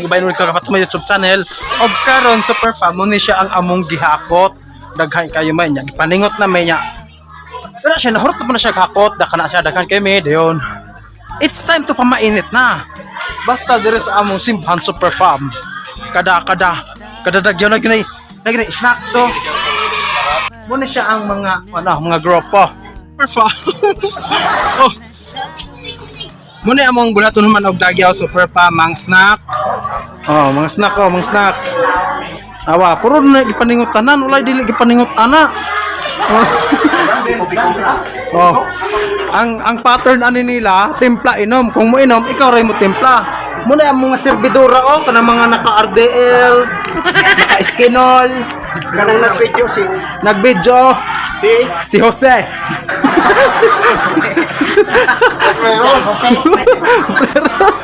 Goodbye and welcome to my YouTube channel. Og karon, super fam, mo ni siya ang among gihakot. Daghan kayo may niya, gipaningot na may niya. Pero siya nahurot na po na siya gihakot, daka na siya daghan kay may dayon. It's time to pamainit na. Basta dire sa among simbahan, super fam. Kada kada kada dagyan na ginay na ginay snack, so mo ni siya ang mga ano, mga grupo. Super fam. Oh. Muna among bulaton naman og dagyaw, super pa, mang snack. Oh, mga snack, oh, mga snack. Awa, puro na gipaningot tanan, walay dili gipaningot ana. Oh. Oh. Ang pattern ani nila, timpla inom. Kung mo inom, ikaw ray mo timpla. Muna ang mga serbidora, oh, kanang mga naka RDL, naka-skinol, Kanang nag-video si nag-video si si Jose. Peros.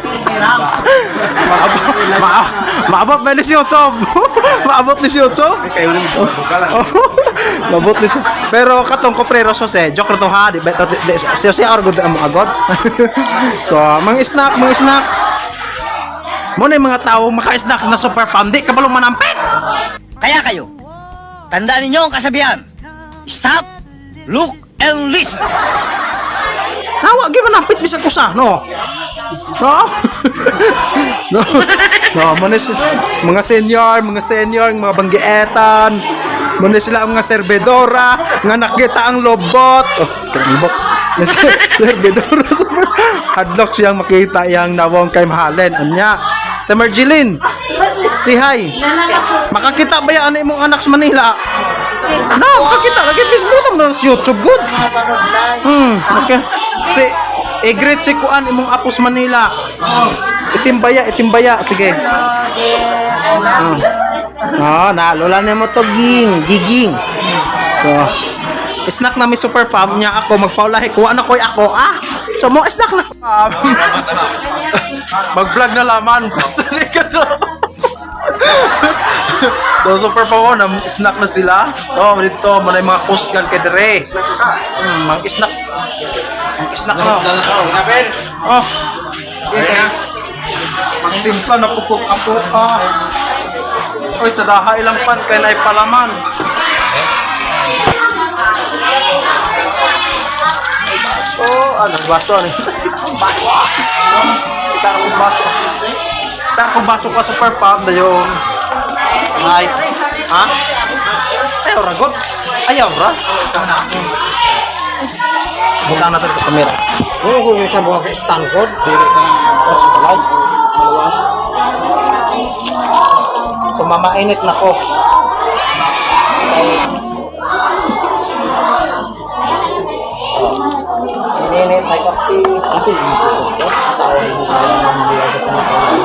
Maabot ba ni si YouTube? Maabot ni si YouTube? Kayo rin buka lang. Maabot ni si. Pero katong ko Freros Jose, joke ra to ha, di ba? Si Jose or good mo agad. So, mga snack, mga snack. Mo na yung mga tao maka-snack na super pam, di kabalong manampit. Kaya kayo, tandaan ninyo ang kasabihan. Stop, look, and listen. Nawa, gi manampit bisag usa, no? No? No. No, mo na mga senior, mga senior, mga banggietan. Mo na sila ang mga serbedora, nga nakita ang lobot. Oh, kanibok. Serbedora super hadlock siyang makita yang nawong kay mahalin. Anya. Tamerjilin. Si hi. Makakita ba yan imong anak sa Manila? No, makakita lagi Facebook tong sa YouTube good. Okay. Si i-greet si Kuan imong apos Manila. Itimbaya, itimbaya, sige. Ah, na lola nimo to ging, giging. So, snack na mi, super fam, niya ako magpaulahi kuha na koy ako ah. So mo snack na. Mag-vlog na laman basta ni ka no. So super fam, oh, na snack na sila. Oh, dito mo na yung mga kusgan kay dire. Mga snack. Mga snack na. Oh. Magtimpla na pupok ako ah. Oy, tsadaha ilang pan kay naay palaman. Baso, ano baso ni? Baso. Kita akong baso. Kita akong baso pa sa pump dayon. Ay. Ha? Ayaw ra god. Ayaw ra. Butang natin ito sa kamera. Ano kung ka mo kay stand code? So mamainit na ko. Init ay kape. Kasi tawag mo kaya ng mga sa panahon.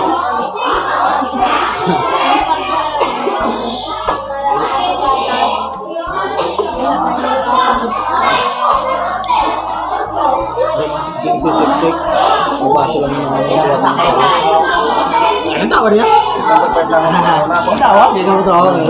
Six six six. Mabaso lang yung mga Anong tawag niya? Ang tawag? Hindi naman tawag.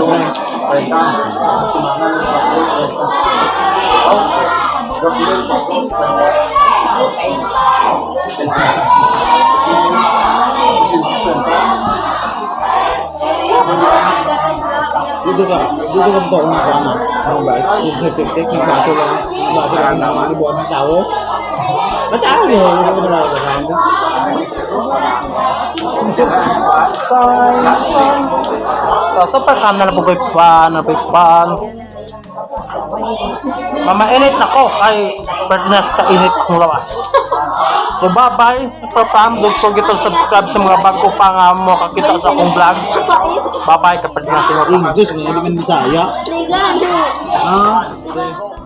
Dito ka. Dito ka ba ng tama? Ano ba? 666. Yung baso lang. Baso lang ng ibuan ng tao. Ba't ayaw yun? Hindi ko malalaman. So super calm na na po ko'y pan, na po pan. Mamainit na ko kay pernas ka init kong lawas. So bye-bye, super fam. Don't forget to subscribe sa mga bago pa nga mo kakita sa akong vlog. Bye-bye kapag na English, ngayon naman Bisaya. Ligado. Ah, okay.